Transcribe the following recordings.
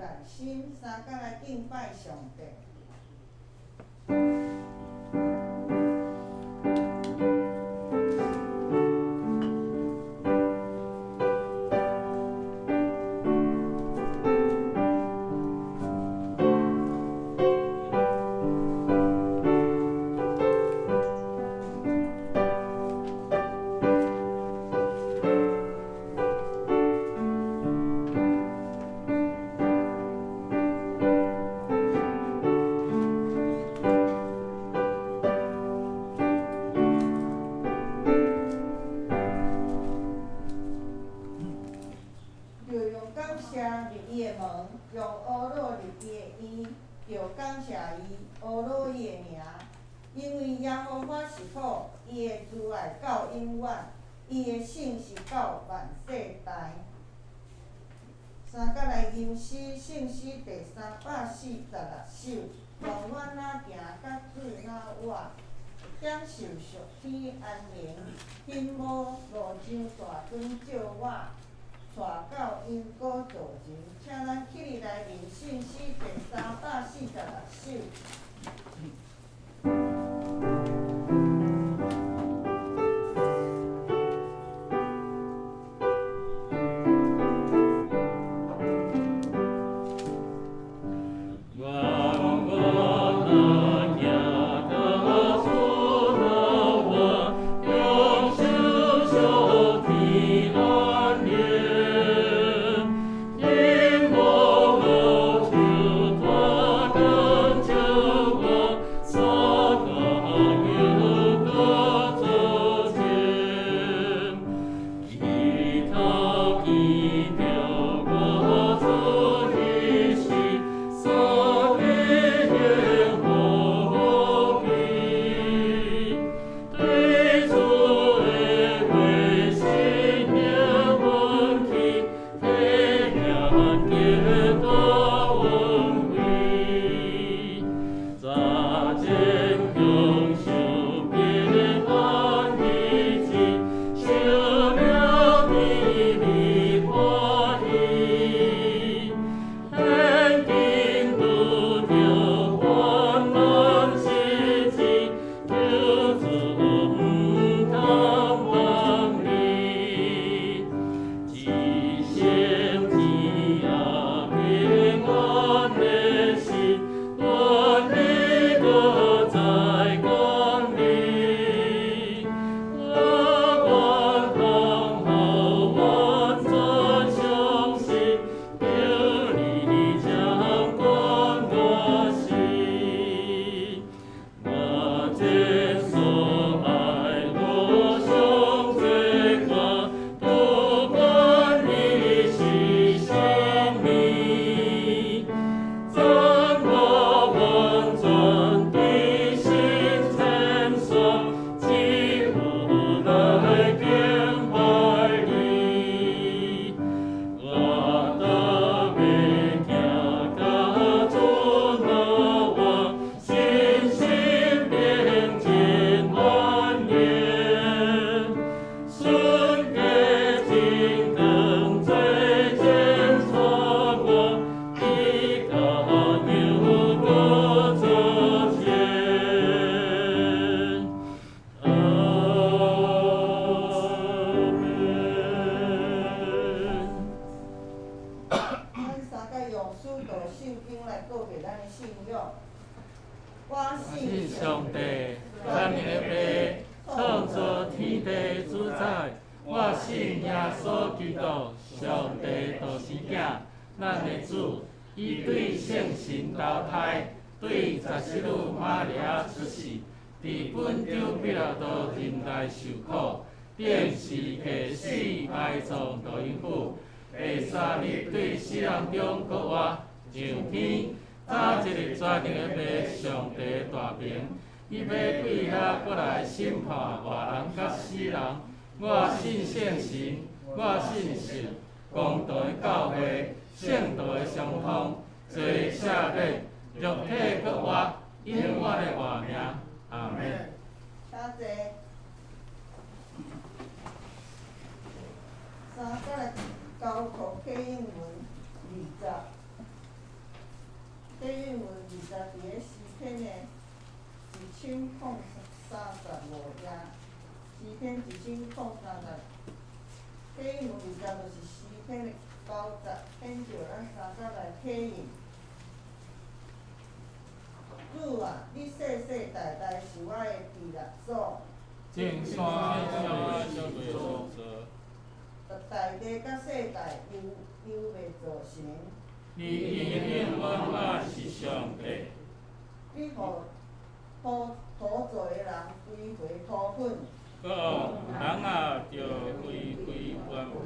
內心，三角來敬拜上帝。著用感謝入伊的門，用呵咾入伊的院，著感謝伊，呵咾伊的名。因為耶和華是好，伊的慈愛到永遠，伊的信實到萬世代。三角來吟詩，聖詩第346首，願我若行甲主若活，享受屬天安寧，顯無路上大光照我，帶到陰谷造人。請咱起立來吟聖詩第346首。願我若行甲主若活，享受屬天安寧，顯無路上大光照我，帶到陰谷座前，日頭見著我主彼時，三個顯無比，對主的話心興奮起，體驗極大恩惠，早前享受平安日子，生命甜蜜歡喜，現今拄著患難試試，求主毋通放離，一生只愛平安的心，願你閣再降臨。我願通好完全相信，求你掌管我心。我這所愛路上這歌，不管你是啥物，讚我完全對神稱頌，只有來敬拜你。我若欲行甲主若活，信心平靜安寧，順過真光做前帶我，直到陰谷座前。阿們。咱三角用使徒信經來告白咱的信仰。我信信上帝，全能的父，創造天地主宰。我信耶穌基督，上帝獨生囝，咱的主，伊對聖神投胎，對十四女瑪利亞出世，佇本丟彼拉多忍耐受苦，釘十架死埋葬落陰府，第三日對死人中復活，上天，坐佇全能的父上帝大爿，伊欲對遐閣來審判活人佮死人。我信聖神，我信聖公同的教會，聖徒的相通，罪赦免，肉體復活，永遠的活命。阿們。請坐。三角來交託啟應文20。伫咧诗篇的1035页，诗篇1030，启用二十就是诗篇的90，献上咱三角来体验。主啊，你世世代代是我的避难所。众山尚未造，大地佮世界犹犹未造成。你永永远远是上帝。你予土土造的人归回土粉。阁人也著归回原本。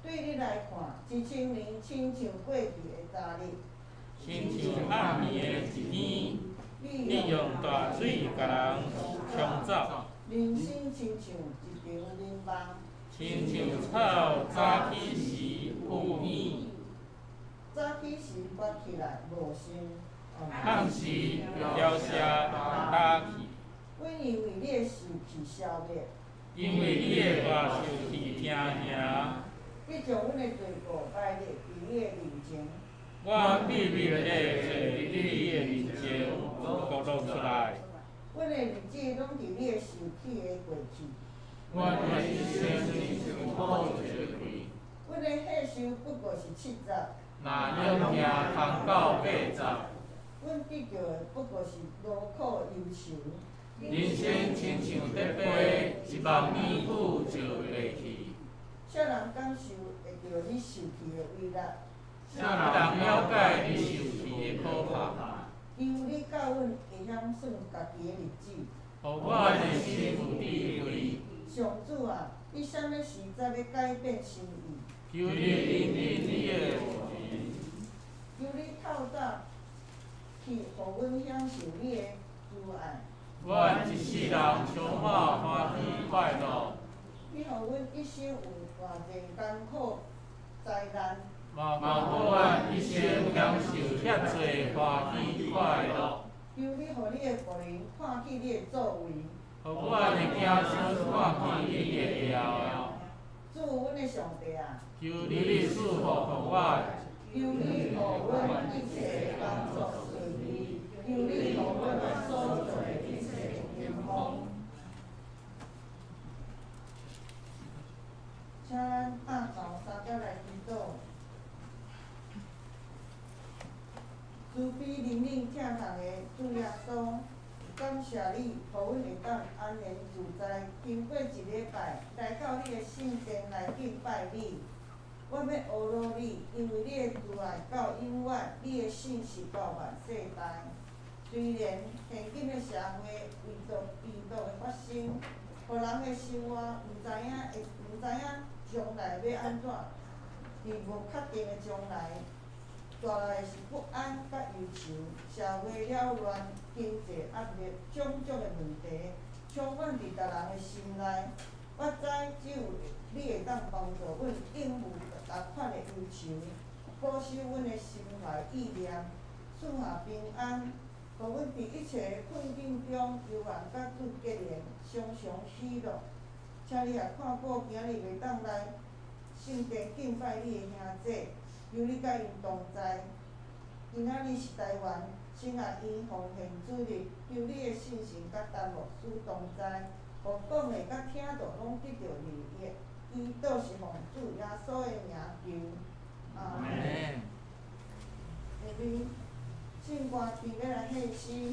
对你来看，1000年亲像过去的昨日。亲像暗暝的一天，你用大水共人冲走。人生亲像一场眠梦。亲像草早起时有影。早起时发起来无声。暗时凋谢落去。阮因为你的受气消灭。因为你的大受气听行。你将阮的罪过摆列伫你的面前。我秘密的罪伫你的面前暴露出来。阮的日子拢伫你的受气的过去。阮的一生亲像吐一个气。阮的岁寿不过是70。若勇行通到80。阮得著的不过是劳苦忧愁。人生亲像蝶飞，一目暝久就过去。啥人感受会著你受气的威力？啥人了解你受气的可怕？求你教阮会晓算家己的日子。予我的心有智慧。上主啊，你啥物时才欲改变心意？求你怜悯你的仆人。求你透早去，予阮享受你的慈爱。阮一世人充满欢喜快乐。你予阮一生有偌济艰苦灾难。嘛予阮一生享受遐济欢喜快乐。求你予你的僕人看见你的作为。予阮的子孙看见你的荣耀。主，阮的上帝啊！求你赐福予阮。求你予阮一切工作顺利。求你予阮所做的一切成功。请咱奀头三角来祈祷。慈悲怜悯疼痛的主耶稣，感谢你，予阮会当安然自在，经过一礼拜来到你的圣殿来敬拜你。我欲阿罗你，因为你的慈爱到永远，你的信实到万世代。虽然现今的社会危毒病毒的发生，予人的生活毋知影会，毋知影将来欲按怎，伫无确定的将来，带来的是不安佮忧愁，社会扰乱、经济压力，种种的问题，充满伫逐人的心内。我知只有你会当帮助阮应付逐款的忧愁，保守阮的心怀意念，赐下平安，予阮伫一切的困境中，犹原佮主结连，常常喜乐。请你也看顾今日袂当来圣殿敬拜你的兄弟，求你佮𪜶同在。今仔日是台湾神学院奉献主日，求你的圣神佮陈牧师同在，予讲的佮听著拢得著利益。祈祷是奉主耶稣的名求，阿门。下面圣歌队欲来献诗。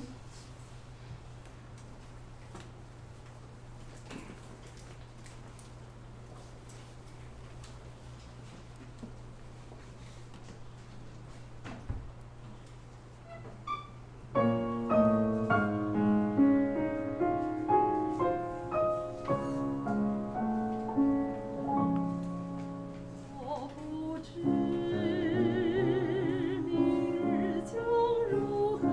我不知明日将如何。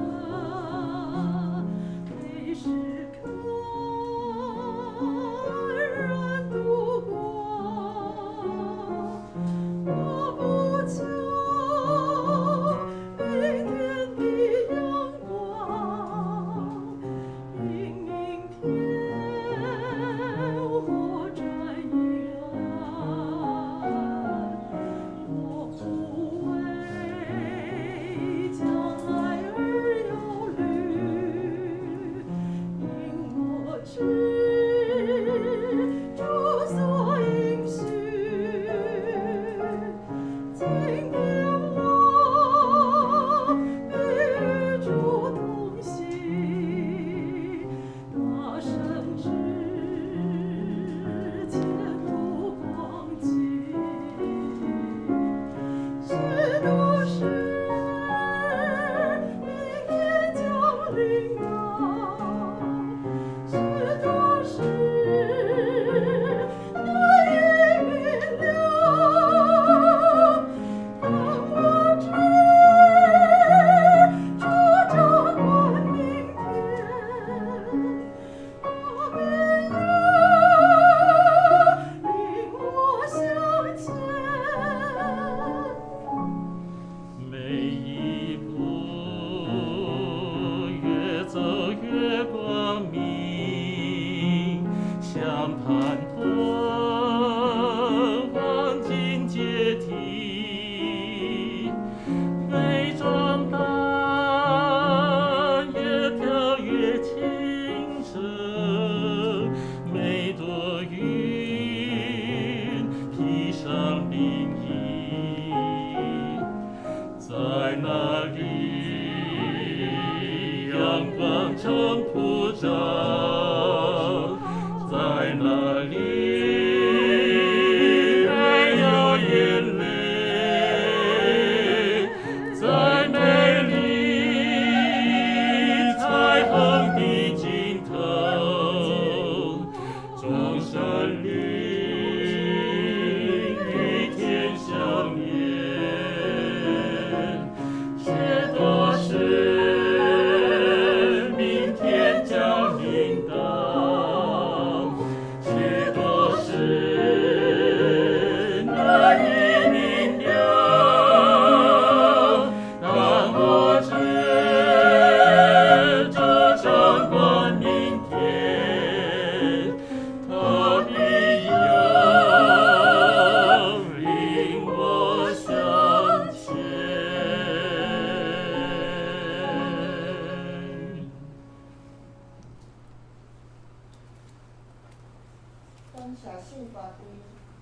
位，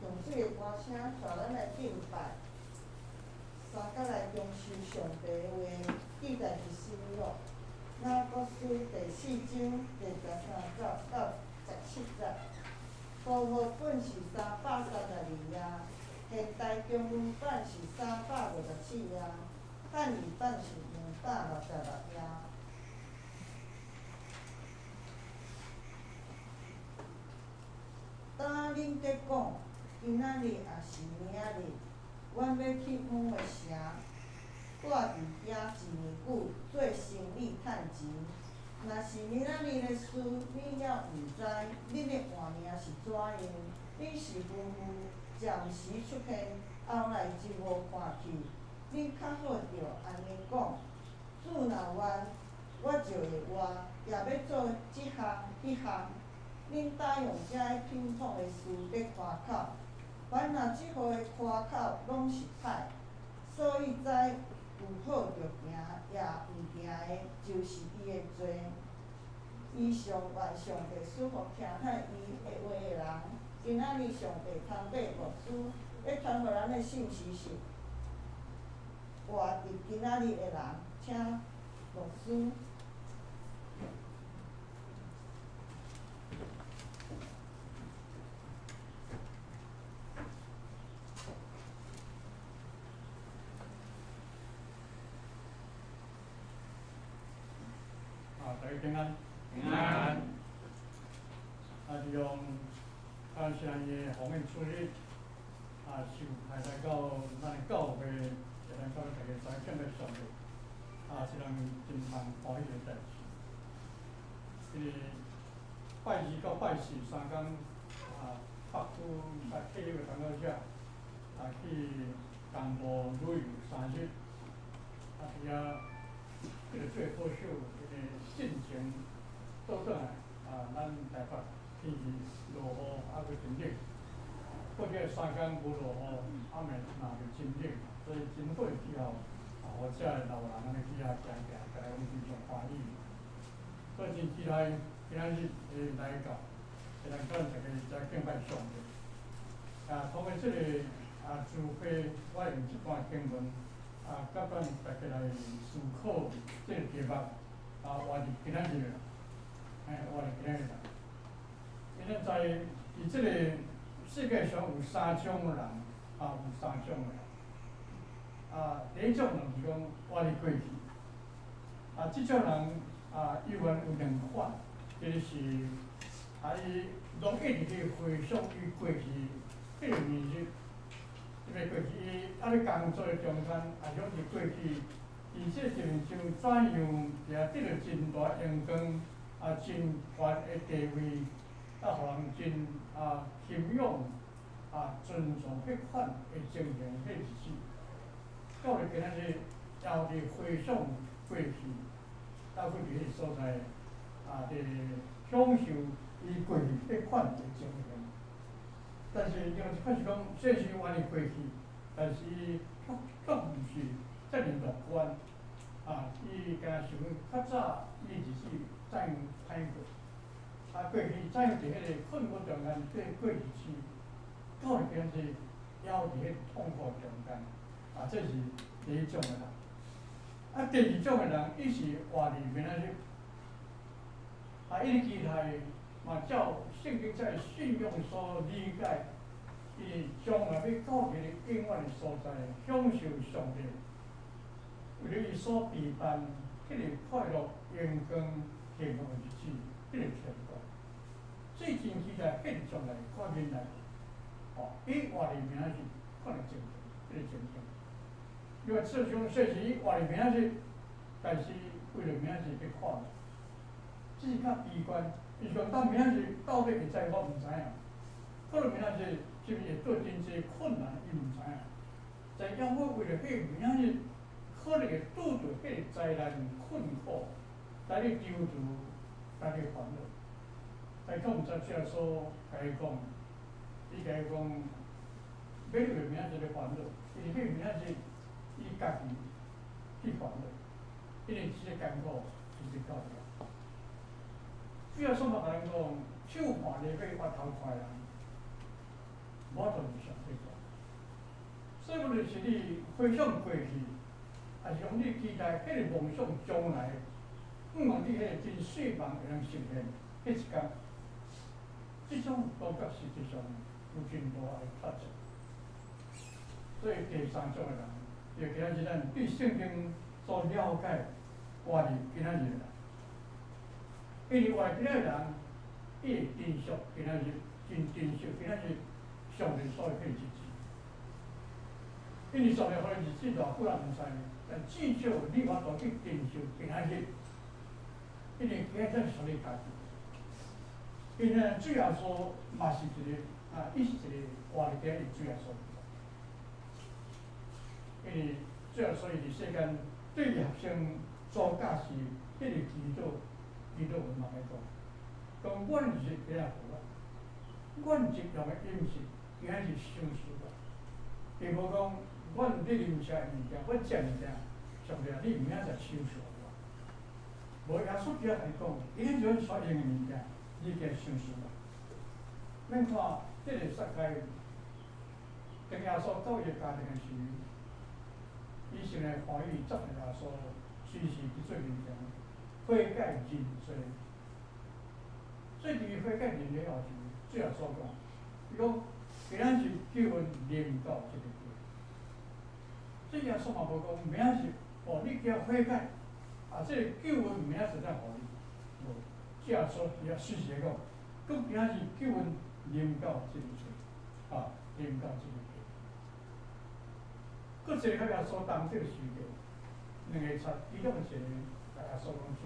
上水的歌声带咱来敬拜，三角来中受上帝的话，记载伫新约雅各书第四章第十三节到十七节。和合本是332页，现代中文版是357页，汉语版是266页。当恁伫讲，今仔日抑是明仔日，阮欲去远的城，蹛伫遐一年久，做生意趁钱。若是明仔日的事，恁犹毋知，恁的活命是怎样？恁是云雾，暂时出现，后来就无看去。恁较好著按呢讲：主若愿，我就会活，也欲做这项彼项。恁焦用遮个品统的事咧夸口？凡若这号的夸口，拢是歹。所以知有好著行，也毋行的，就是伊的罪。伊上愿上帝赐福听覭伊的话的人。今仔日上帝通过牧师欲传予咱的信息是：活伫今仔日的人，请牧师。啊，大家平安。平安。啊，就用感谢伊的奉献主日，啊，受派来到咱的教会，会当到大家齐敬拜上帝，啊，是咱真通欢喜的代志。因为拜二到拜四三工，啊，北区在客的同学者，啊，去东部旅游3日，啊，伫遐这个做保守，因为进前倒转来，啊，咱台北天气落雨，啊，阁真冷。过去3工无落雨，暗暝嘛就真冷，所以真好的气候，啊，予遮的老人按呢去遐行行，家己拢非常欢喜。所以真期待今仔日的来到，会当咱大家齐敬拜上帝。啊，通过这个啊聚会，我用这段经文啊，佮咱大家来思考这个题目啊，活伫今仔日，嘿，活伫今仔日。因为在伫这个世界上有三种人，啊，有三种人。啊，第一种人是讲活伫过去，啊，这种人啊，犹原有两款，一个是啊，伊拢一直去回想伊过去彼个年日，因为过去伊犹咧工作的中间，啊，想伫过去，伊这一面像怎样，伫遐得著真大荣光，啊，真悬的地位，啊，予人真啊钦仰，啊尊重彼款的情形，彼日子，到了今仔日，犹伫回想过去，犹阁伫彼个所在，啊，伫享受伊过去彼款的情形。但是另外一款是讲，这是活伫过去，但是伊却却毋是遮尔乐观，啊，伊敢若想讲较早伊日子怎样歹过，啊，过去怎样伫彼个困苦中间过过日子，到了今日，犹伫彼痛苦中间，啊，这是第一种的人。啊，第二种的人，伊是活伫明仔日，啊，伊期待嘛照圣经在信仰所理解，伊将来欲到一个永远的所在，享受上帝为了伊所备办彼个快乐、荣光、幸福的日子，彼个天国。所以真期待彼个将来看面来，哦，伊活伫明仔日看个情形，彼个情形。因为这种说是伊活伫明仔日，但是为了明仔日去看，这是较悲观。伊是讲到明仔日到底会知我毋知影，可能明仔日是毋是会遇真济困难，伊毋知影。但抑阁为了彼个明仔日，可能会拄著彼个灾难困苦，来咧踌躇，来咧烦恼。但却毋知主耶稣共伊讲，伊共伊讲，欲为明仔日咧烦恼，因为彼个明仔日伊家己去烦恼，因为这个艰苦就是到遐。主耶稣嘛共咱讲，手看咧欲越头快人，無法度上帝大。所以無論是你回想過去，抑是講你期待彼個夢想將來，向望你彼個真細夢會當實現，彼一工，這種都閣實際上有真大的挑戰。所以第三種的人，就今仔日咱對聖經所了解，活佇今仔日的人，因為活佇今仔日人，伊會珍惜今仔日，真珍惜今仔日上帝所予彼個日子。因為上帝予的日子偌久咱毋知，但至少你有法度去珍惜今仔日，因為今仔日是屬你家己。因為主耶穌嘛是一個啊，伊是一個活佇今仔日主耶穌。因為主耶穌伊佇世間對學生所教示彼個祈禱，祈禱文嘛來講，講阮日今仔予我，阮日用的飲食今仔日賞賜我，並無講阮咧啉啥物件，阮食物件，上帝啊，你明仔載賞賜我。無耶穌只共伊講，今仔日阮所用的物件，你加賞賜我。咱看這個撒該，當耶穌到伊的家庭的時，伊先來歡喜接受耶穌，隨時佇做面前悔改認罪。所以佇悔改認罪後時，主耶穌講，伊講今仔日救恩臨到這個家。所以耶穌嘛無講明仔日哦，你叫悔改，啊，這個救恩明仔日才予你。無，主耶穌伊也隨時講，講今仔日救恩臨到這個家，啊，臨到這個家。閣一個佮耶穌同這個時間，兩个賊，其中一個共耶穌講主，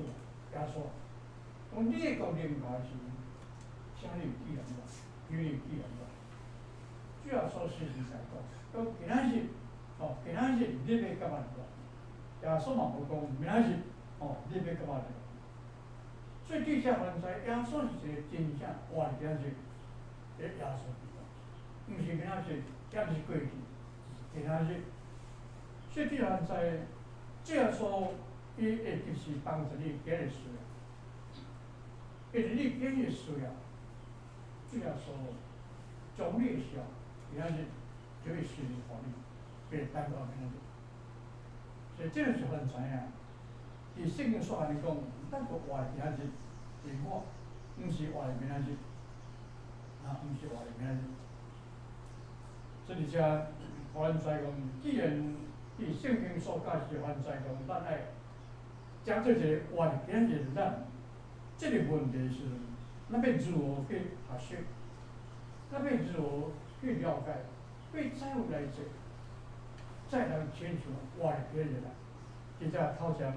耶穌，講你的國臨來時，請你會記念我，求你會記念我。主耶穌隨時在講，講今仔日，哦，今仔日你欲佮我來？耶穌嘛無講明仔日，哦，你欲佮我來？所以對這凡知，耶穌是一個真正活佇今仔日的耶穌基督，毋是明仔日，也毋是過去，是今仔日。所以這凡知，主耶穌伊會及時幫助你今日需要，因為你今日需要，主耶穌將你的需要，今仔日就會隨時予你，袂等到明仔日。所以這個是予咱知影，佇聖經所按呢講，咱閣活佇今仔日，是我，毋是活佇明仔日，啊，毋是活佇明仔日。所以這予咱知講，既然佇聖經所教示予咱知講，咱愛將這個活佇今仔日咱，這個問題是，咱欲如何去學習？咱欲如何去了解？欲怎樣來做？才能親像活佇今日來？佇這頭前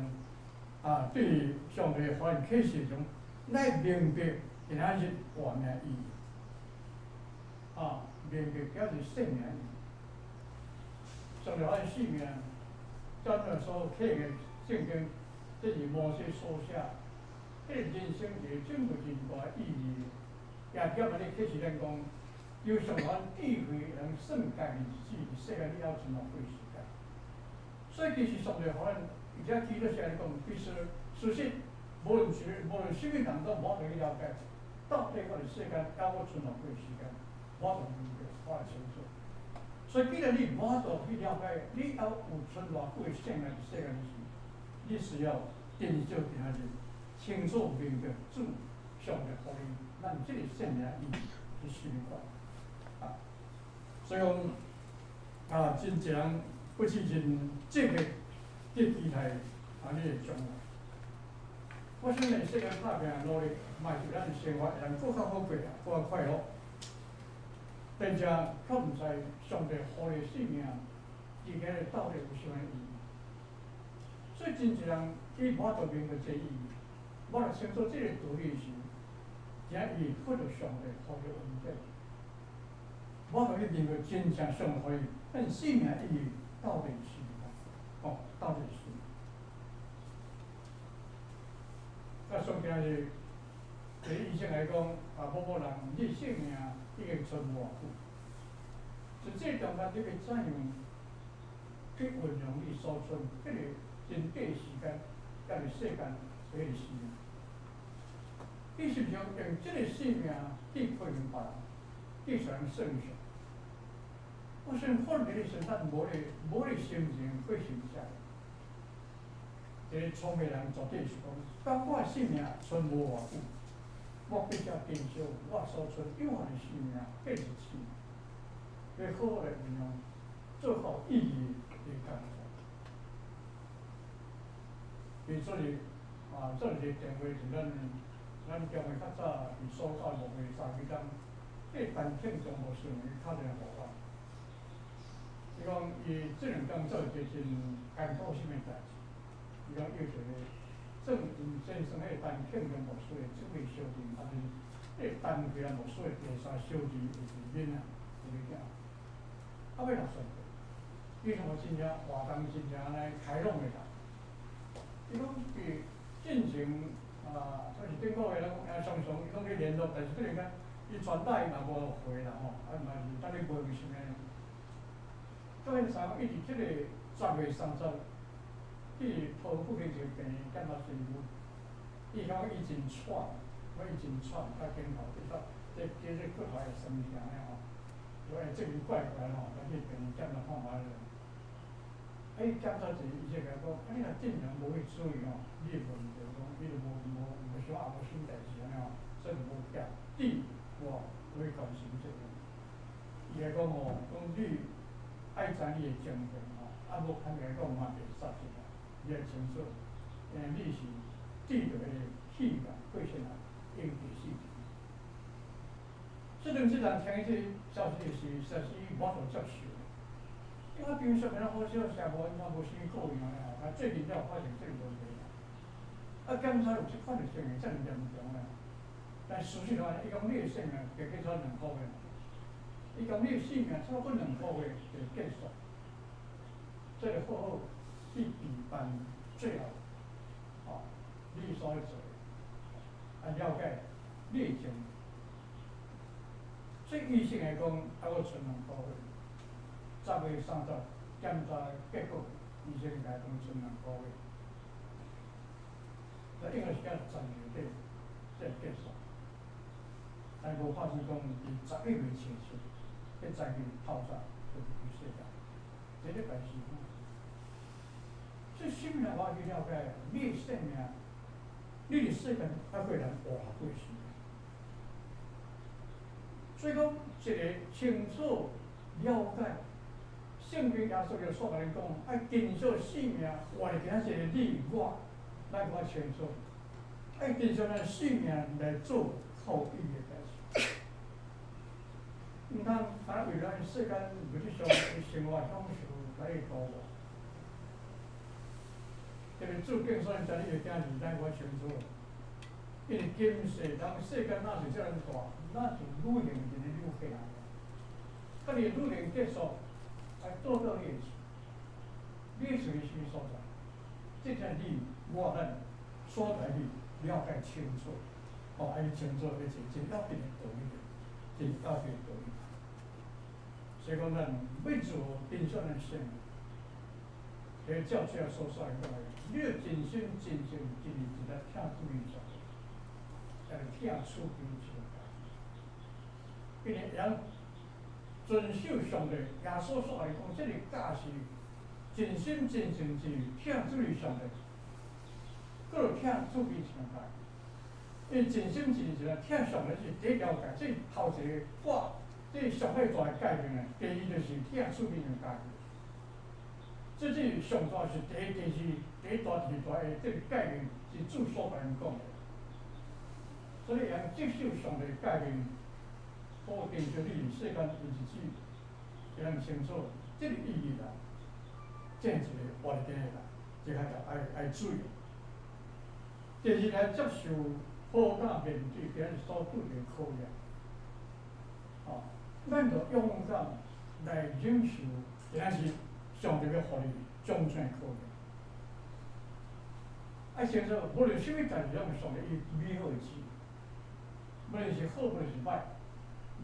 啊，對上帝發現啟示中，來明白今仔日活命意義。啊，明白今日生命意義。上帝按生命，照咱所睇的聖經，這是摩西所寫，彼個人生一個真無真大意義。也欠按呢啟示咱講，求上帝智慧能算家己日子，佇世間你猶剩偌久時間。所以其實上帝予咱，而且基督是按呢講，其實事實無論啥物人都無法度去了解，到底我佇世間猶閣剩偌久時間，無法度明白，無法度清楚。所以既然你無法度去了解，你猶有剩偌久的生命佇世間時，你需要珍惜今仔日，清楚明白主上帝予你咱這個生命意義是啥物款。啊，所以講啊，真濟人不是真積極去期待啊，你的將來。我相信世間拍拼努力，嘛是咱的生活會當閣較好過啊，閣較快樂。但是卻毋知上帝予你的生命之間到底有啥物意義。所以真濟人伊無法度明白這意義，無法度清楚這個道理時，才伊會得著上帝予的恩典。無法度去明白真正上帝予伊咱生命意義到底是啥物？哦，到底是啥物？啊，上今日，對醫生來講，啊，某某人你性命已經剩無偌久，在這中間，你欲怎樣去運用你所剩彼個珍貴時間，抑是世間彼個生命？你是毋是用這個生命去批評別人，去予人算數？我信分离的时，咱無咧心情過心啥。這個聰明人絕對是講，當我的性命賰無偌久，我必須珍惜我所賰有限的生命，變一次，要好好來運用，做好意義的工作。伊做日啊，做一個電話是咱教會較早佇所教牧會三幾工，彼個陳慶忠牧師伊敲電話予我，伊講伊這兩工做一個真艱苦啥物代誌，伊講約一個做𪜶先生彼個陳慶忠牧師的這位小弟，啊是彼個陳培蘭牧師的第三小弟的一個囡仔，一個囝，啊欲60歲，伊是真正活動真正按呢開朗的人。伊講伊進前啊，就是頂個月咱講常常伊攏去聯絡，但是突然間伊傳達伊嘛無回啦吼，啊嘛是等咧問啥物。到彼時伊佇這個10月30去桃附近一個病院檢查身軀，伊感覺伊真喘，講伊真喘，甲肩頭這搭這骨頭會酸疼的吼，就會最近怪怪吼，咱去病院檢查看覓咧。啊！伊檢查一下，醫生共講，啊，你若正常無去注意吼，你的問題講，你就無啥也無啥代誌按呢吼，所以就無寄。你我會關心這個。伊來講吼，講你愛知你的情形吼，啊無坦白講嘛袂實際啦，你愛清楚，因為你是得著彼個氣癌、血腺癌，已經第四期。這陣這人聽這個消息時，實在是無法度接受。因為平常好少食無，嘛無啥物顧慮按呢吼，啊最近才有發現這個問題。啊，檢查有這款的情形，遮爾嚴重咧。但事實來，伊講你的性命加減差2個月，伊講你的性命超過2個月就結束。這個好好去備辦最後，吼，你所欲做的，啊了解你的情形。所以醫生來講，還閣賰2個月。10月30檢查結果，醫生共伊講賰2個月。那應該是到10月底才會結束。但無拍算講，佇11月初七，彼早起透早就離開世界。這禮拜四。所以生命我去了解，你的生命，你佇世間還會人活過時。所以講，一個清楚了解聖經耶穌就煞共恁講，愛珍惜性命，活佇今仔日的你我，咱較清楚。愛珍惜咱性命來做靠意的代誌。毋通干焦為咱世間物質上的生活享受來去度過。特別做競選時，你的囝兒咱較清楚。因為今世人世間若是遮爾大，咱是旅行一個旅客。啊，你旅行結束，愛倒轉你的厝，你的厝是啥物所在？這才你我咱所在去了解清楚，哦，愛清楚，這是真要緊的道理，真要緊的道理。所以講，咱欲做珍惜咱生命，彼照這個所說來講，你欲盡心盡性盡意盡力疼主你上帝，來疼厝邊上帝，因為人遵守上帝，耶穌煞來講，這個教是盡心盡性盡意疼主你上帝，閣有疼厝邊上帝。因為盡心盡意盡力疼上帝是第一條誡，這頭一个掛，這上塊大的誡命呢。第二就是疼厝邊上帝。這是上大是第一、第二、第一大、第二大的這個誡命是主所共𪜶講的。所以人接受上帝誡命，好珍惜你世間的日子，會當清楚這個意義啦。這是一個活佇頂的人，這較愛注意。第二來接受好敢面對今日所拄著的考驗，哦，咱就勇敢來忍受今仔日上帝欲予你種種的考驗。愛清楚，無論啥物代誌，攏有上帝伊美好的旨意，無論是好，無論是歹，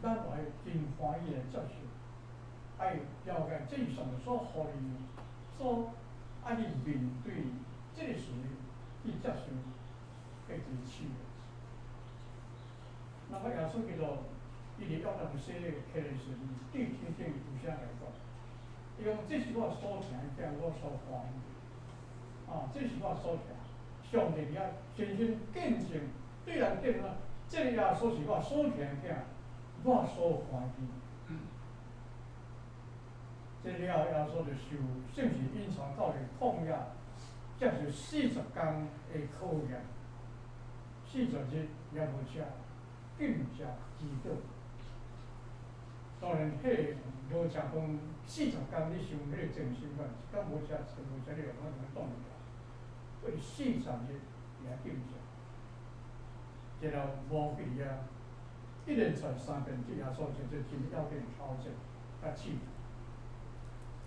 咱都愛真歡喜來接受，愛了解這是上帝所予你，所愛去面對這個事去接受的一個試驗。那麼耶穌基督伊佇約旦洗禮起來時，對天頂有聲來講，伊講這是我所疼的囝，我所歡喜的。啊，這是我所疼，上帝佇遐親身見證，對人見證，這个耶穌是我所疼的囝，我所歡喜。這了後，耶穌就受聖神引帶到佇曠野，接受四十工的考驗，四十日也無食，禁食祈禱。當然，彼個無食飯四十工，你想彼個精神款，一工無食，一工無食，你就可能擋袂牢。所以四十日也禁食，然後魔鬼佇遐一連串三遍對耶穌提出真要緊的挑戰，佮試探。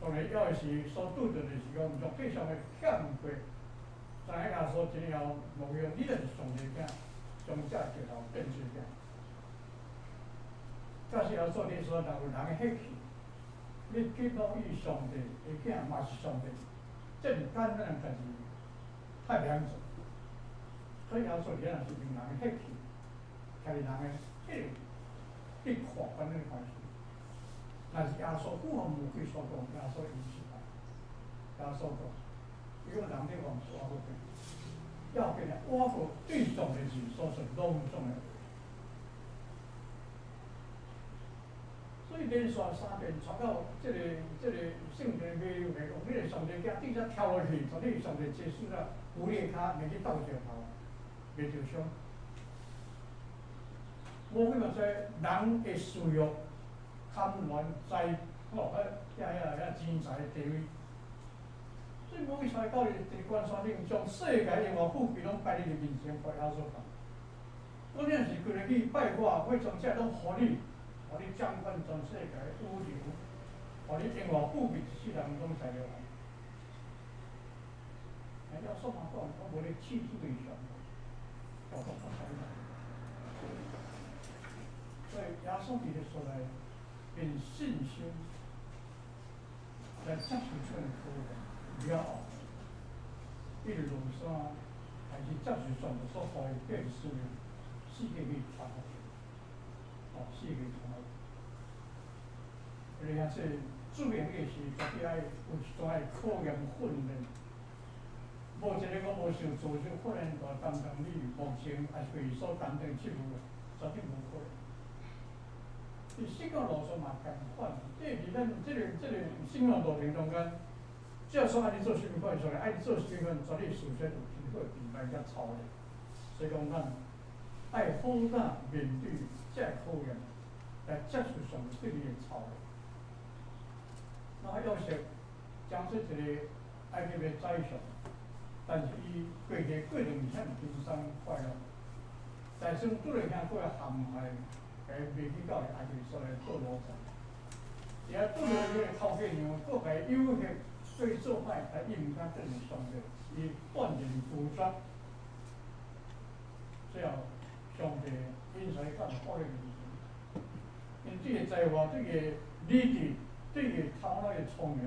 當然，猶是所拄著就是講肉體上的欠缺，知影耶穌真後，魔鬼講你若是上帝囝，將這石頭變做餅。假使耶穌你說若有人的血氣，你去講伊上帝的囝嘛是上帝，這毋簡單的代誌，太難做。所以耶穌佇遐若是用人的血氣，徛佇人的彼个去看阮的關係。若是耶穌符合魔鬼所講，耶穌伊失敗。耶穌講，伊講人咧凡事活過，要緊啊，活過對上帝是所說攏總的話。所以連續三遍傳到這個聖經尾來講，你個上帝囝對遮跳落去，絕對上帝祭司啦，扶你的跤，袂去鬥石頭，袂受傷。魔鬼嘛說，人的私欲、貪戀財，吼，遐遐遐錢財地位。所以魔鬼才到佇關山頂，將世界榮華富貴攏擺佇伊面前，予耶穌看。講你若是規日去拜我，我將這攏予你。予你掌管全世界的宇宙，予你榮華富貴一世人攏使了。哎，耶穌嘛講，我無咧試主的上帝，我講較歹。所以耶穌佇咧所在，憑信心來接受這個考驗了後，伊就落山，開始接受上帝所予伊的使命，四界去傳福音，哦，四界傳福音。而且主要的是絕對愛有一段的考驗訓練，無一個講無受組織訓練來擔當你目前抑是伊所擔當職務，絕對無可能。佇信仰路上嘛仝款，這佇咱這個信仰路程中間，只要說愛你做啥物款，上帝愛你做啥物款，絕對事先有經過準備佮操練。所以講，咱愛好膽面對這考驗，來接受上帝對你的操練。那約瑟講出一個埃及的宰相，但是伊過去過得毋是遐爾輕鬆快樂，在算拄著兄過來陷害，共伊賣去到埃及所在做奴才。伫遐拄著彼个頭家娘，閣共伊誘惑，對伊做歹，但伊毋敢轉向上帝，伊斷然拒絕。最後，上帝引導伊到法老面前，因對伊才華、對伊理智、對伊頭腦的聰明、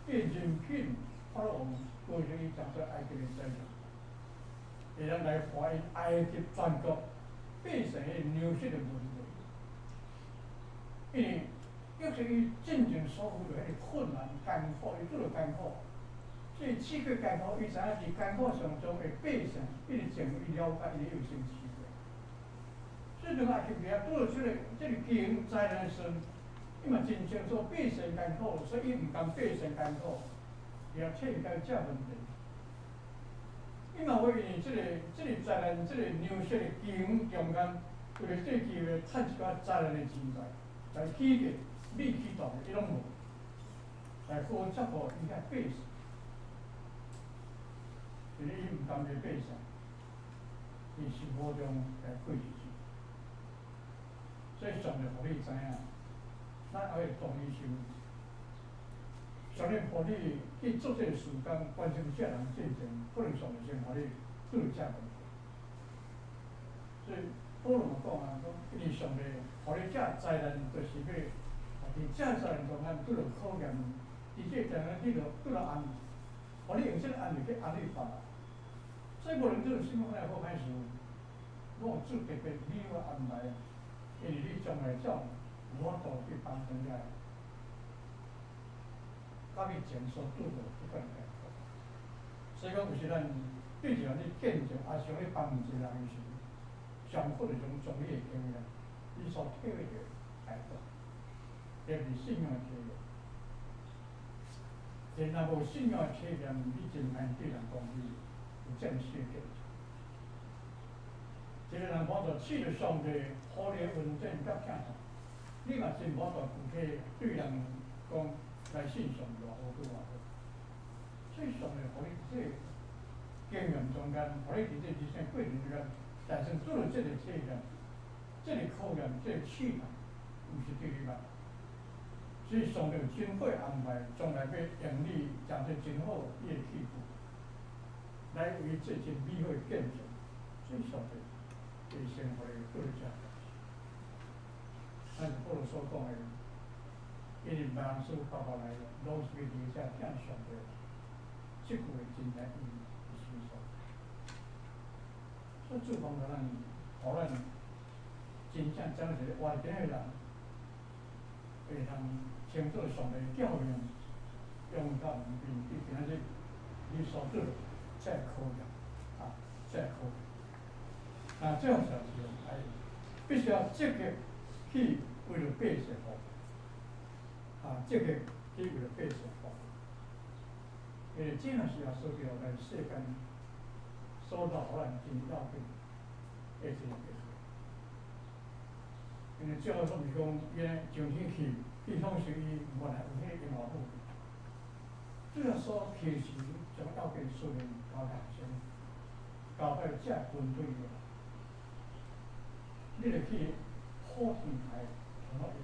對人品，法老王高興伊當做埃及的宰相，會當來反映埃及全國百姓的糧食的問題。因為約瑟伊真正所遇著彼個困難艱苦，伊拄著艱苦，所以試過艱苦，伊知影佇艱苦上將會百姓一直成伊了解伊的優先次序。所以當埃及遐拄著這個經營災難時，伊嘛真清楚百姓艱苦，所以伊毋甘百姓艱苦，伊也替解這問題。伊嘛會因為這個災難、這個糧食的經營中間，為著這機會趁一寡災難的錢財來起個米起大，伊攏無，來好照顧伊遐百姓。因為伊毋甘這百姓，佇生活中來過日子。所以上帝予你知影，咱愛同理心。上帝予你去做這個事工，關心這人進前，可能上帝先予你拄著這問題。所以保羅嘛講啊，講因為上帝予你這災難，就是欲佇這災難中間拄著考驗，佇這災難你著拄著安，予你用這個案例去安慰別人。所以無論做啥物款的好歹事，攏有主特別美好安排。因為你將來才無法度去幫助遮，佮你前所拄著彼款艰苦。所以講，有時咱對著你見證，抑是講你幫助一個人的時，上好就是講從你的經驗，你所體會著來講，這是信仰的體驗。人若無信仰的體驗，你真難對人講你有正式的見證。一個人無法度試著上帝予你的恩典佮疼痛，你嘛真無法度具體對人講來信上帝偌好閣偌好。所以上帝予你這個經驗中間，予你佇這人生過程中間，產生做了這個體驗、這個考驗、這個試探，毋是對你歹。所以上帝有真好的安排，將來欲用你誠濟真好你的器具，來為這真美好的見證。所以上帝會先予你做這代誌。咱是保羅所講的，因為別人所發過來的，攏是欲離這疼上帝。這句話真正意義是啥物所在？所以主幫助咱，予咱真正怎一個活著的人，會通稱做上帝教養，勇敢面對今仔日你所做的這個考驗，啊，這個考驗。啊，最後就是愛必須要積極去為著百姓服務，啊，積極去為著百姓服務。因為這若是耶穌基督來世間所留予咱真要緊的一個機會。因為最後總是講，伊上天去去享受伊原來有彼個榮華富貴。主耶穌其實將要緊事情交予學生，交予這軍隊的人。你著去普天下，同我伊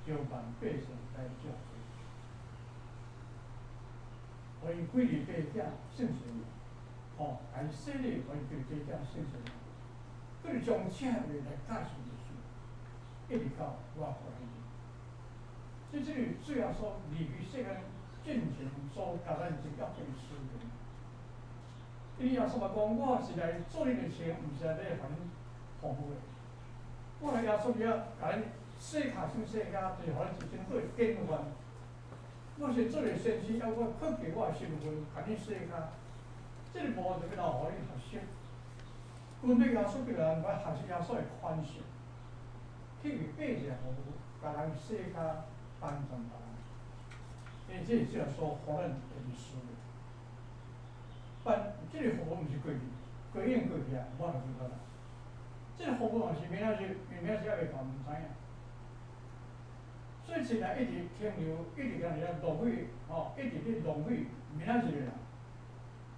招辦百姓來接濟，予𪜶歸入父子聖神，吼，共𪜶洗禮，予𪜶歸入父子聖神，閣是將這話來教示耶穌，一直到我過來。所以這個主耶穌離開世間進前所共咱真要緊的使命。因為耶穌嘛講，我是來做恁的先，毋是來欲予恁服務的。我來耶穌遐，共恁洗跤先洗跤，就是予恁一真好的典範。我是做个先知，犹我克己我的身份，共恁洗跤。這個無就欲來予恁學習。根據耶穌基督來學習耶穌的款式，去為百姓服務，共人洗跤，幫助別人。因為這是耶穌予咱的使命。但這個服務毋是過去，過已經過去啊，無法度做啦。這個服務嘛是明仔日，明仔日猶未到，毋知影。所以現在一直停留，一直共人浪費，吼，一直咧浪費明仔日的人，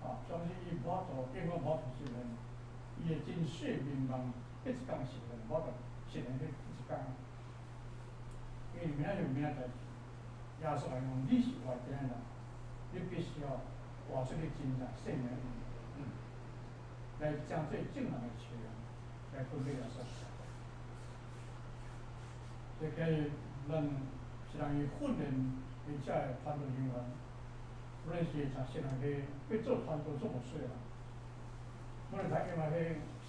啊，相信伊無法度，永遠無法度實現，伊的真實願望，彼一工實現，無法度實現彼一工。因為明仔日明仔代誌，耶穌來講，你是活著的人，你必須要活出你真正生命的意義，來將這眾人的誓言來分給耶穌。所以今日咱是人去訓練的這个團隊人員，無論是像新人去欲做團隊做牧師啦，無論讀音樂系、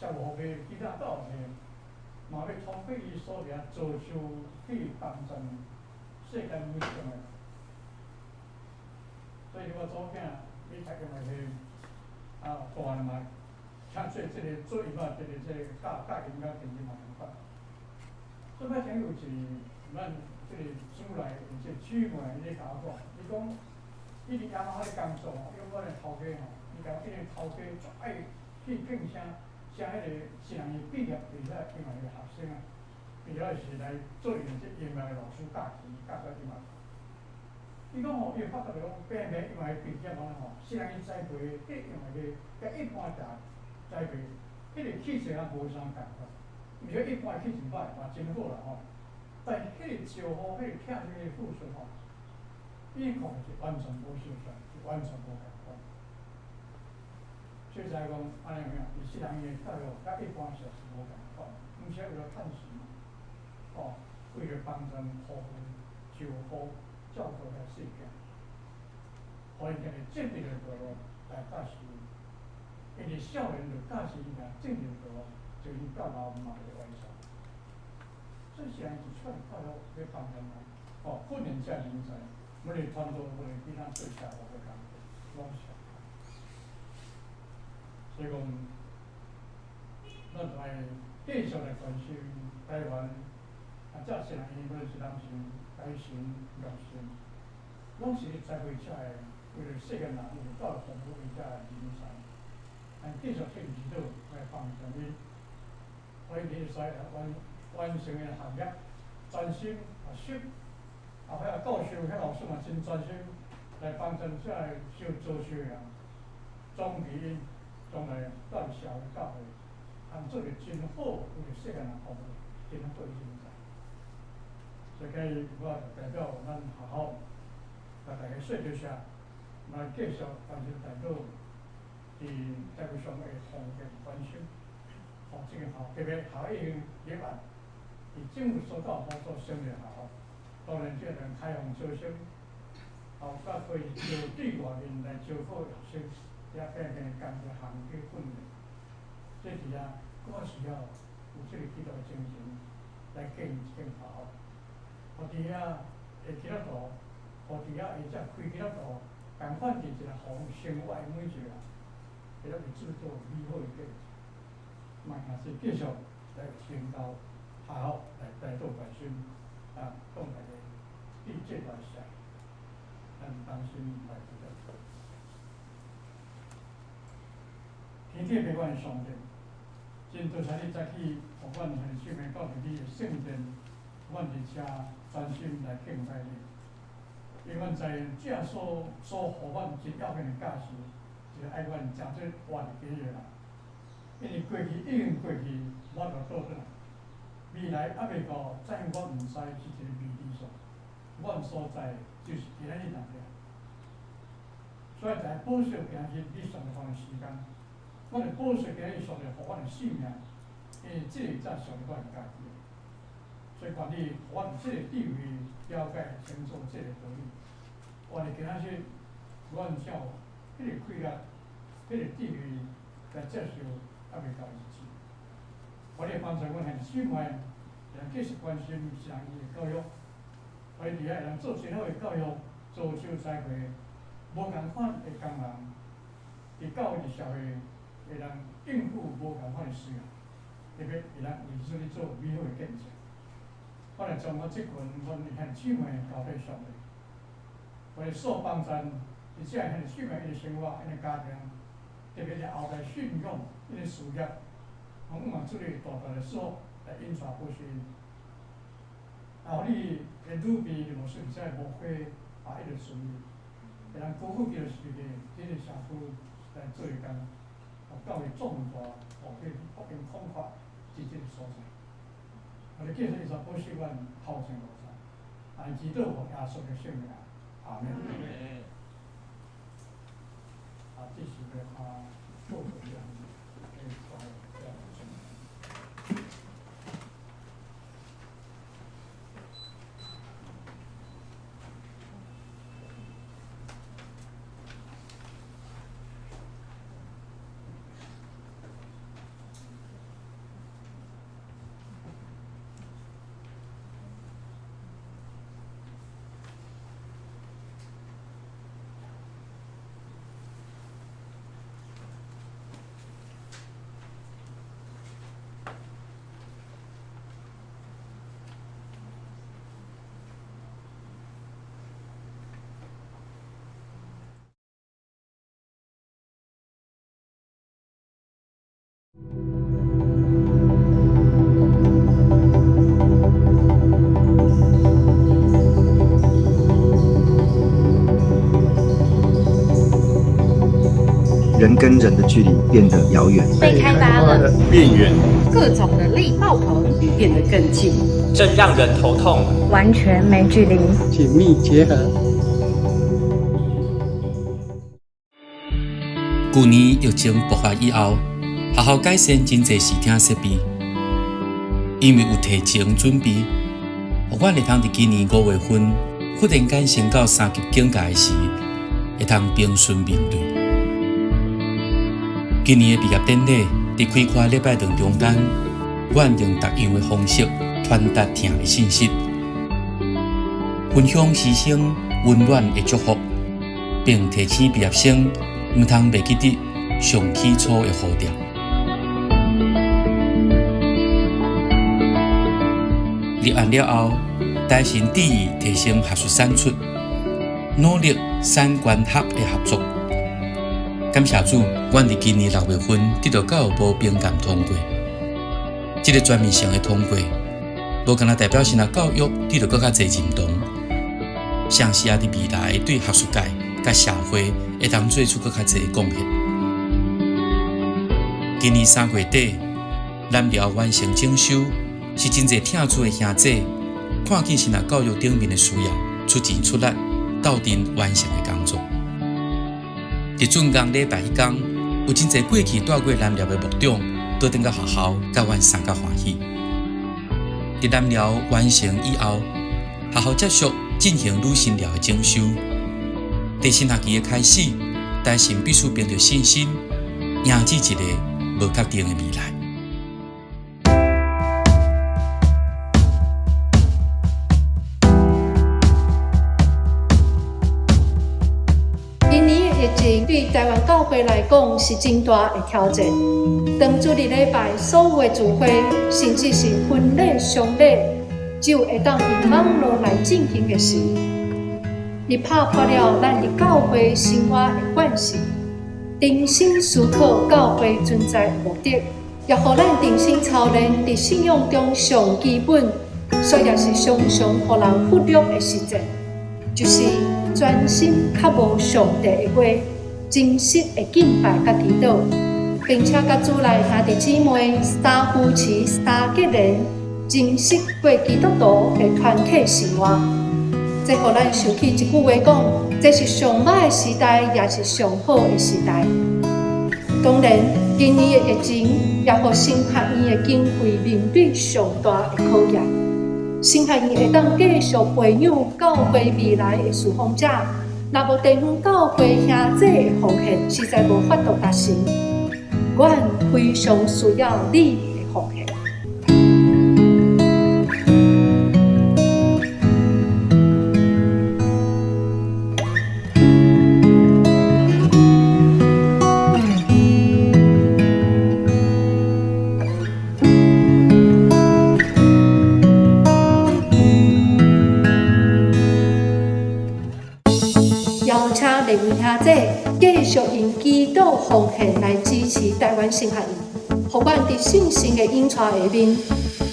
社會學系、其他教學系，嘛欲通過伊所掠遭受去幫助世間每一種的。所以我祖囝伊讀音樂系，啊，大漢嘛，請做這个做音樂，這個教教音樂電子嘛共款。所以捌聽有一咱這個主內的這個姊妹伊咧共我講，伊講伊佇雅馬哈咧工作吼，因為阮的頭家吼，伊講伊的頭家足愛去聘請請彼個新人伊畢業佇遐音樂的學生啊，伊遐是來做𪜶這音樂的老師教琴，教這音樂。伊講吼，伊會發覺著講，平平音樂的畢業吼，新人伊栽培的彼音樂的，佮一般大栽培，彼個氣質也無啥仝款。毋是一般的氣質歹，嘛真好啦吼。但彼個招呼，彼個疼惜的付出吼，伊看是完全無相像，是完全無仝款。所以才講按呢有影，伊細人伊的教育佮一般社是無仝款，毋是為了趁錢，吼，為了幫助服務、招呼、照顧遐細囝，予𪜶家己正直的道路來教示𪜶，因為少年就教示𪜶正直的道路，就𪜶到老嘛袂歪錯。所以是按一出来教育要帮助人，哦，训练这人才，无论团队，无论其他做社会的工作，拢是。所以讲，咱爱继续来关心台湾，啊，这些人无论是男性、女性、弱性，拢是栽培出来，为了世间人有教育服务的这人才，咱继续去指导来帮助𪜶，可以会使完成的学业，专心学习，啊，遐教授、遐老师嘛真专心来帮助这个小做小人，总其将来到社会教会，通做个真好为世间人服务真好的人才。所以今日我就代表咱学校，共大家说多谢，来继续关心代表伫台湾上的奉献关心，吼，这个校特别校已经立案。伫政府所到帮助成立学校，当然这个开放招生，后甲可以招对外面来招考学生，也变变工作项去训练。这伫遐，阁需要有这个基督的精神来建立这间学校。予伫遐的基督徒，予伫遐会遮开基督徒，仝款伫一个方生活的每一个人，会当为主做美好的见证。嘛也是继续来宣教。学校来带动关心，啊，向大家对这段时，咱当心来祈祷。天顶父阮上帝，真多谢你早起，予阮兄弟姊妹到伫你的圣殿，阮伫遮专心来敬拜你。因为阮知这所予阮真要紧的教示，就是爱阮诚做活伫今日人。因为过去已经过去，无法度倒转来。未来犹未到，怎样我毋知是一个未知数。阮所在就是今仔日尔。所以在保守今日你上帝的时间，阮会保守今日上帝予阮的性命，因为这个才上帝阮家己的。所以愿你予阮有这个智慧了解清楚这个道理。愿你今仔日，阮才有彼个气力、彼个智慧来接受犹未到日子。我咧帮助阮兄弟姊妹，会当继续关心上伊的教育，予伊伫遐会当做真好的教育，造就栽培无仝款的工人，伫教育伫社会会当应付无仝款的需要，特别会当为主咧做美好的见证。我来将我这群阮兄弟姊妹交予上帝，我咧所帮助伫这兄弟姊妹𪜶的生活、𪜶的家庭，特别是后代信仰、𪜶的事业。我望主你大大的祝福来引带保守𪜶。啊，予你的女婢牧师伫遮无花啊，一直顺利，会当高富就是伫这个社区来做工，予教会壮大，予去福音广发伫这个所在。我哋继续一直保守阮头前路上，按祈祷奉耶稣的圣名，阿门。啊，这是来看报告的。人跟人的距离变得遥远，被开发了，变远，各种能力爆棚，变得更近，正让人头痛，完全没距离，紧密结合。旧年疫情爆发以后，学校改善真济视听设备，因为有提前准备，予阮会通伫今年5月份忽然间升到3级警戒时，会通平顺面对。今年的毕业典礼伫开阔礼拜堂中间，阮用别样的方式傳達疼的信息，分享師生溫暖的祝福，並提醒畢業生毋通袂記得上起初的呼召。立案了後，台神致意提升學術產出，努力產官學的合作。感謝主，阮佇今年6月份得到教育部評鑑通過。這个全面性的通過，無干焦代表神學教育得到閣較濟認同，相信也佇未來對學術界佮社會會當做出閣較濟貢獻。今年3月底，南寮完成整修，是真濟疼主的兄弟看見神學教育頂面的需要，出錢出力鬥陣完成的工作。佇竣工禮拜彼工，有真濟過去蹛過南寮的牧長，倒轉到學校，佮阮相佮歡喜。佇南寮完成以後，學校接續進行女神寮的整修。佇新學期的開始，台神必須憑著信心，迎接一個無確定的未來。今年的疫情對台灣教會來講是真大的挑戰。當主日禮拜所有的聚會，甚至是婚禮、喪禮，只有會當用網路來進行的時，伊拍破了咱佇教會生活的慣性，重新思考教會存在的目的，也予咱重新操練佇信仰中上基本，所以也是常常予人忽略的實踐，就是專心渴慕上帝的話，真實的敬拜佮祈禱，並且佮主內兄弟姊妹三扶持、三結連，真實過基督徒的團體生活。這予咱想起一句話講：這是上歹的時代，也是上好的時代。當然，今年的疫情也予神學院的經費面對上大的考驗。神學院會當繼續培養教會未來的事奉者，若無地方教會兄弟的奉獻，實在無法度達成。阮非常需要你的奉獻。邀請立委兄弟繼續用祈禱奉獻來支持台灣神學院，予阮佇聖神的引帶下面，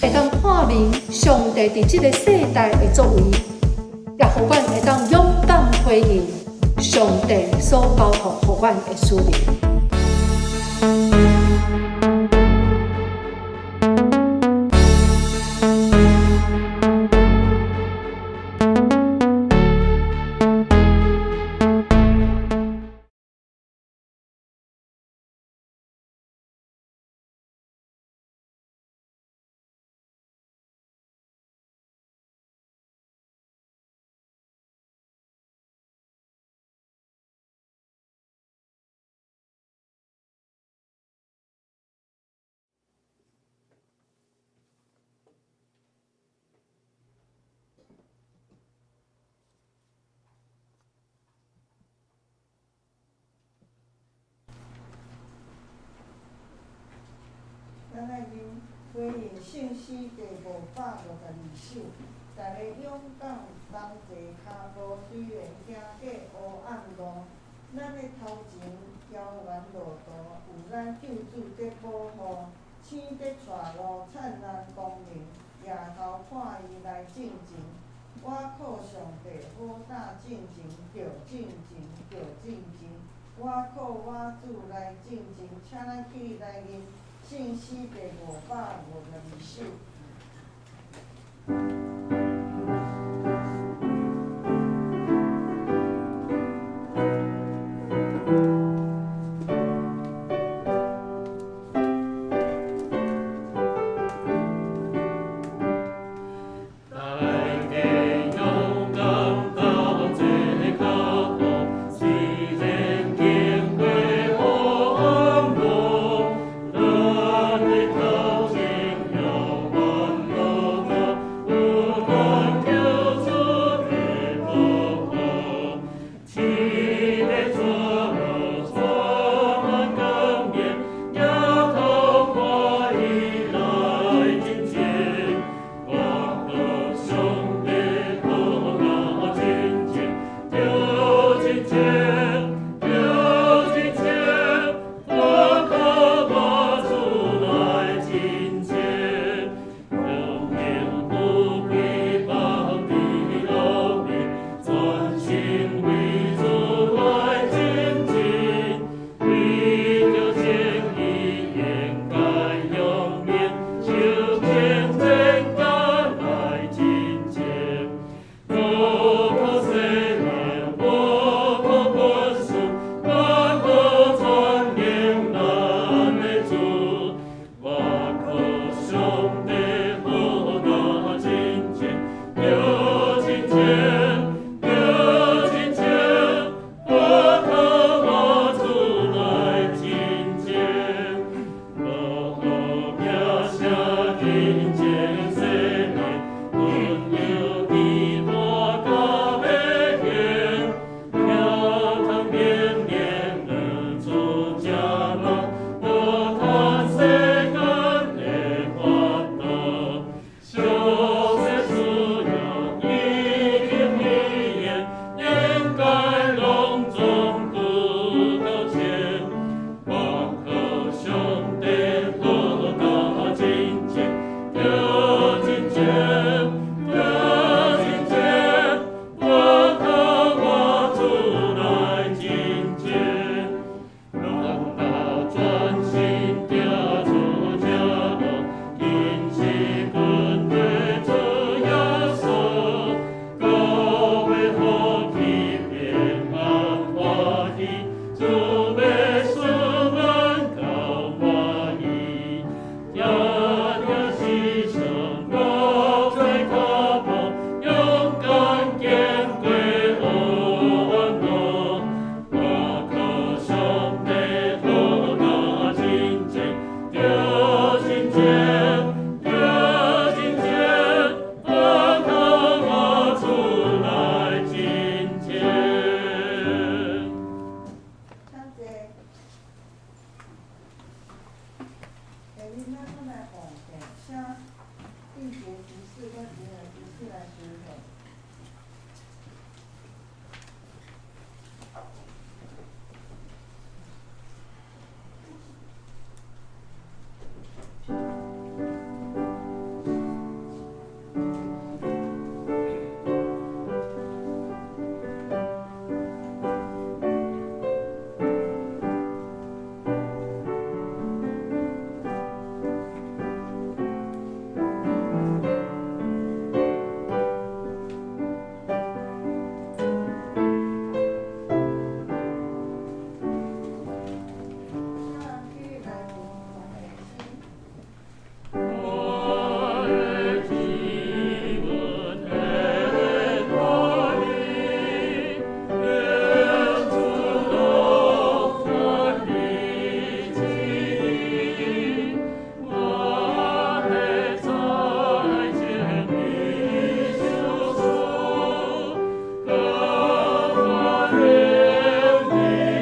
會當看明上帝佇這个世代的作為，也予阮會當勇敢回應上帝所交託予阮的使命。咱愛認回應聖詩第562首，逐个勇敢同齊跤步，雖然行過黑暗路，咱的頭前遙遠路途，有咱救主佇保護，星佇帶路，燦爛光明，抬頭看伊來進前，我靠上帝好膽進前，著進前，著進前，我靠我主來進前，請咱起來認聖詩第552首。大家勇敢要使阮够滿意，這就是上路做腳步，勇敢行過黑暗路，我靠上帝予我真正，著真正，著真正，我靠我主來真正。請坐。下面咱閣來奉獻，請玉潔執事佮吉和執事來司獻。請人起來讀奉獻詩。我的指紋會看你，願主動傳你旨意，我的在前你相處，甘願你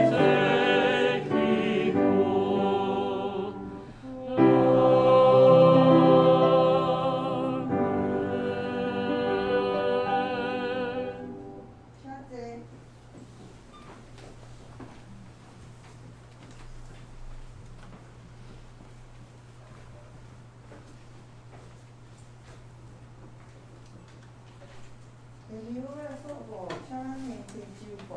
做祈福。請坐。下面我來報告，請咱的非洲部。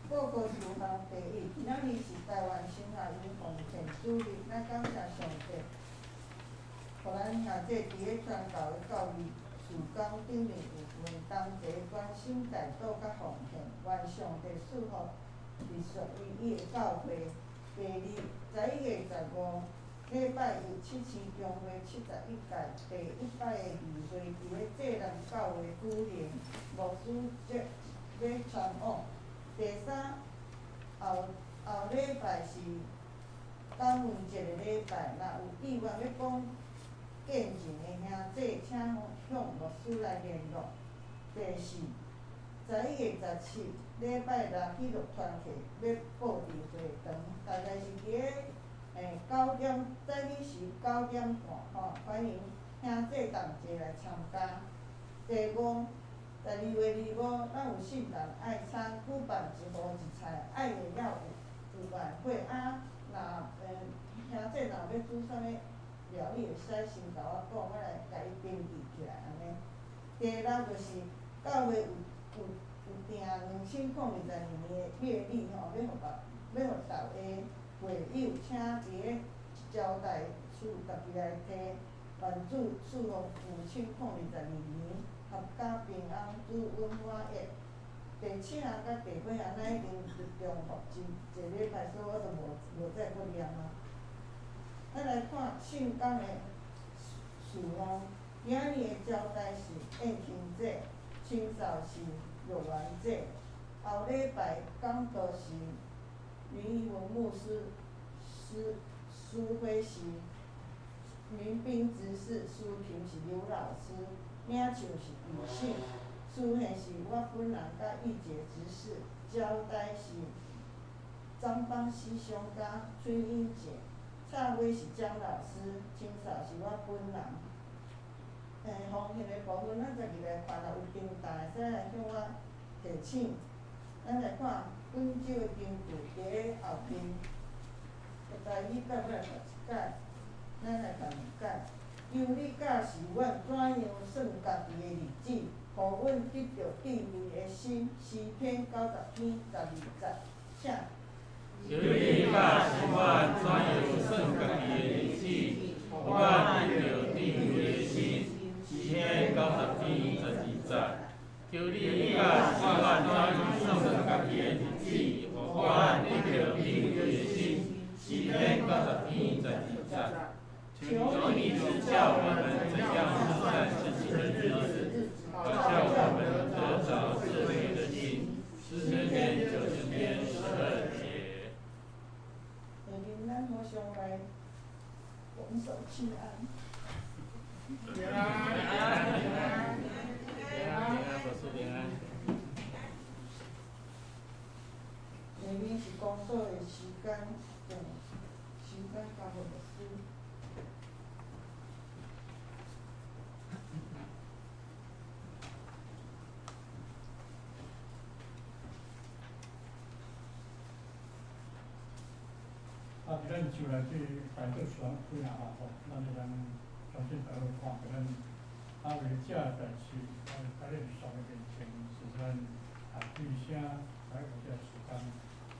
報告事項第一，今仔日是台灣神學院奉獻主日，咱感謝上帝，予咱兄弟佇咧傳教的教育事工頂面有份同齊關心代禱佮奉獻，願上帝賜福佇屬於伊的教會。第二，11月15，禮拜一，七星中會71屆第一擺的議會佇咧濟南教會舉行，牧師則欲參往。第三，後後禮拜是感恩節的禮拜，若有意願欲講見證的兄弟，請向牧師來聯絡。第四，11月17，禮拜六喜樂團契欲布置會堂，大概是佇咧九點，早起時9點半吼，歡迎兄弟同齊來參加。第五，12月25，咱有聖誕愛餐舉辦一戶一菜，愛的了有晚會啊，若兄弟若有欲煮啥物料理，會使先共我講，我來共伊登記起來按呢。第六就是教會有訂2022年的月曆吼，欲予逐个會友，請佇咧招待處家己來提。願主賜福2022年，闔家平安，主阮滿意。第七項佮第八項，咱已經重複真濟禮拜，所以我就無再閣念啊。咱來看聖工的事奉，今仔日的招待是宴親節，清掃是肉丸節，後禮拜講道是林怡文牧師，司會是民兵執事，司琴是劉老師，領唱是雨信，司獻是我本人佮玉潔執事，招待是張邦師兄佮崔英姐，插花是江老師，清掃是我本人。奉獻的部分，咱家己來看，若有訂單，會使來向我提醒。咱來看本周的根據佇咧後面，台語到尾來讀一擺，咱來讀兩擺。求你教示阮怎樣算家己的日子，予阮得著智慧的心。詩篇90篇12節，請。求你教示阮怎樣算家己的日子，予阮得著智慧的心。詩篇90篇12節。求求你佮算阮怎去算家己的日子，予阮得著敏锐的心。诗篇90篇12节。求你指教我們怎樣數算自己的日子，好叫我們得著智慧的心。詩篇90篇12節。下面咱互相來拱手請安。平安，平安，平安，牧師平安。下面是公所的時間，將時間交予牧師。啊，伫咱就來去代禱書幾若項吼，咱會當相信大家看著咱啊為這代誌，啊擺佇上帝面前，是咱啊對聲來有這時間，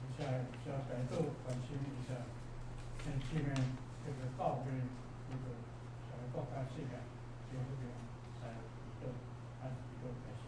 而且有這代禱關心一下，現今的這個教會，這個整個國家世界，這個來祈禱，啊祈禱開始。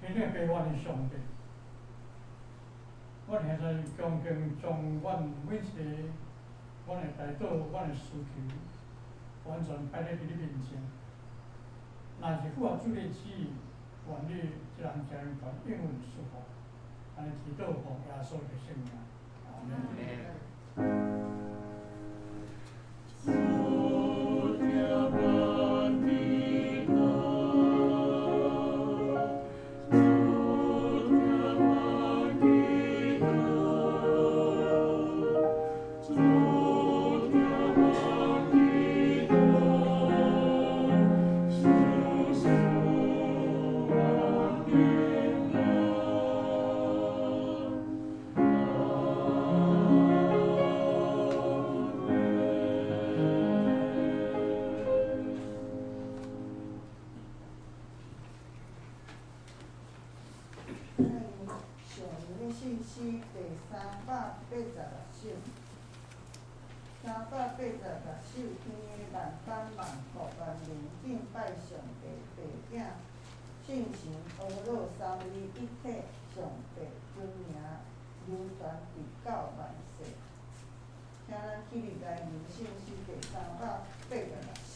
天顶父阮的上帝，阮現在恭敬將阮每一个阮的代禱、阮的需求，完全擺佇你面前。若是符合主的旨意，願你這人將權應允賜福，按呢祈禱奉耶穌的聖名，阿們。主聽阮祈禱。上年的圣诗第386首，386首，天的万邦万国万民敬拜上帝，父子圣神阿乐三位一体，上帝尊名流传直到万世。请咱起立来吟圣诗第386首。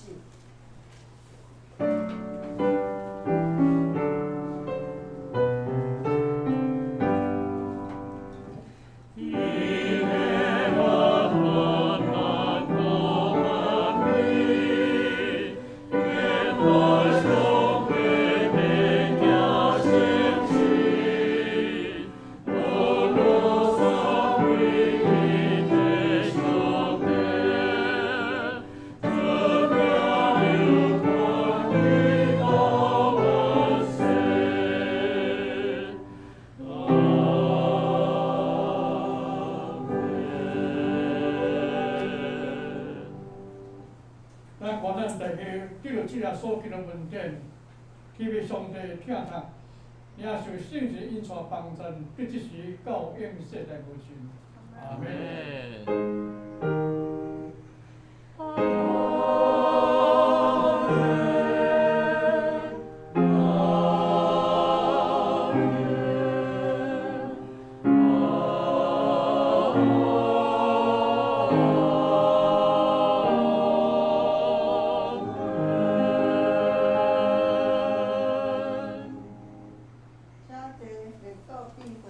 咱看咱大家得著主耶稣基督恩典，起被上帝疼疼，领受圣神引带帮助，伫这时到永世代无尽。阿门。请坐，列祖智慧。